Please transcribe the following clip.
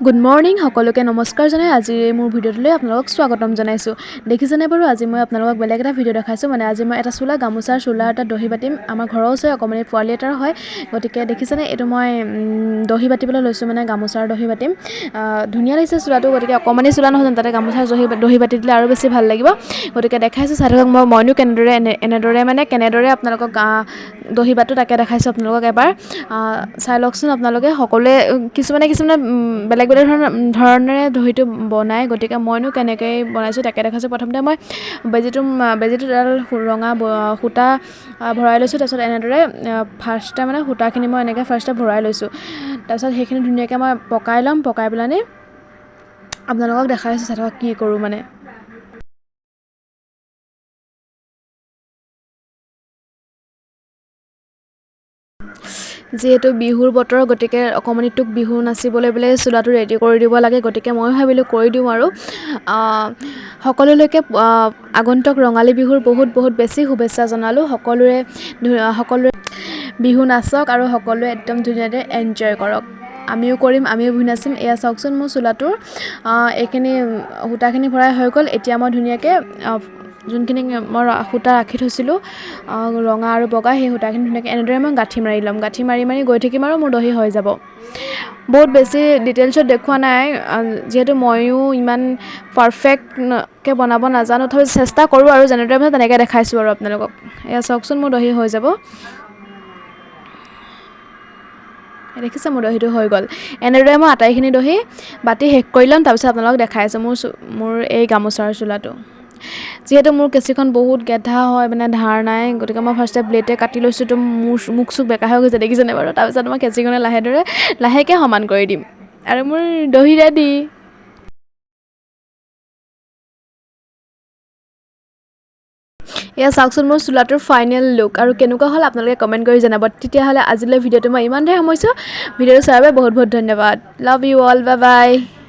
Good morning, সকলোকে নমস্কাৰ জনাই আজিৰ এই মোৰ ভিডিঅ'টোলৈ আপোনালোকক স্বাগতম জনাইছোঁ। দেখিছেনে বাৰু, আজি মই আপোনালোকক বেলেগ এটা ভিডিঅ' দেখাইছোঁ। মানে আজি মই এটা চোলা, গামোচাৰ চোলা এটা দহি বাতিম। আমাৰ ঘৰৰ ওচৰৰে অকণমানি পোৱালি এটাৰ হয়। গতিকে দেখিছেনে, এইটো মই দহি বাতিবলৈ লৈছোঁ, মানে গামোচাৰ দহি বাতিম। ধুনীয়া লাগিছে চোলাটো। গতিকে অকণমানি চোলা নহয় জানো, তাতে গামোচাৰ দহি বাতি দিলে আৰু বেছি ভাল লাগিব। গতিকে দেখাইছোঁ, চাই থাকক। মইনো কেনেদৰে এনেদৰে মানে কেনেদৰে আপোনালোকক দহি বাতোঁ তাকে দেখাইছোঁ আপোনালোকক। এবাৰ চাই লওকচোন আপোনালোকে। সকলোৱে কিছুমানে কিছুমানে বেলেগ বেলেগ ধৰণেৰে দহিটো বনায়। গতিকে মইনো কেনেকৈ বনাইছোঁ তাকে দেখাইছোঁ। প্ৰথমতে মই বেজীটোত এডাল ৰঙা সূতা ভৰাই লৈছোঁ। তাৰপিছত এনেদৰে ফাৰ্ষ্টে মানে সূতাখিনি মই এনেকৈ ফাৰ্ষ্টে ভৰাই লৈছোঁ। তাৰপিছত সেইখিনি ধুনীয়াকৈ মই পকাই ল'ম। পকাই পেলানি আপোনালোকক দেখাইছোঁ, চাই থাকক কি কৰোঁ। মানে যিহেতু বিহুৰ বতৰ, গতিকে অকণমানিটোক বিহু নাচিবলৈ বোলে চোলাটো ৰেডি কৰি দিব লাগে। গতিকে ময়ো ভাবিলোঁ কৰি দিওঁ। আৰু সকলোলৈকে আগন্তুক ৰঙালী বিহুৰ বহুত বহুত বেছি শুভেচ্ছা জনালোঁ। সকলোৰে সকলোৰে বিহু নাচক আৰু সকলোৱে একদম ধুনীয়াকৈ এনজয় কৰক। আমিও কৰিম, আমিও বিহু নাচিম। এয়া চাওকচোন, মোৰ চোলাটোৰ এইখিনি সূতাখিনি ভৰাই হৈ গ'ল। এতিয়া মই ধুনীয়াকৈ যোনখিনি মই সূতা ৰাখি থৈছিলোঁ, ৰঙা আৰু বগা, সেই সূতাখিনি ধুনীয়াকৈ এনেদৰে মই গাঁঠি মাৰি ল'ম। গাঁঠি মাৰি মাৰি গৈ থাকিম আৰু মোৰ দহি হৈ যাব। বহুত বেছি ডিটেইলছত দেখুওৱা নাই, যিহেতু ময়ো ইমান পাৰফেক্টকৈ বনাব নাজানো। তথাপি চেষ্টা কৰোঁ আৰু যেনেদৰে মানে তেনেকৈ দেখাইছোঁ আৰু আপোনালোকক। এয়া চাওকচোন, মোৰ দহি হৈ যাব। দেখিছে, মোৰ দহিটো হৈ গ'ল। এনেদৰে মই আটাইখিনি দহি বাতি শেষ কৰি ল'ম, তাৰপিছত আপোনালোকক দেখাই আছোঁ মোৰ এই গামোচাৰ চোলাটো। যিহেতু মোৰ কেঁচিখন বহুত গেধা হয়, মানে ধাৰ নাই, গতিকে মই ফাৰ্ষ্টে ব্লেডে কাটি লৈছোঁ। তো মোৰ মুখ চুখ বেকা হৈ গৈছে, দেখিছেনে বাৰু? তাৰপিছত মই কেঁচিখনে লাহেদৰে লাহেকৈ সমান কৰি দিম আৰু মোৰ দহি ৰেডি। এয়া চাওকচোন মোৰ চোলাটোৰ ফাইনেল লুক, আৰু কেনেকুৱা হ'ল আপোনালোকে কমেণ্ট কৰি জনাব। তেতিয়াহ'লে আজিলৈ ভিডিঅ'টো মই ইমানতে সামৰিছোঁ। ভিডিঅ'টো চোৱাৰ বাবে বহুত বহুত ধন্যবাদ। Love you all, bye bye.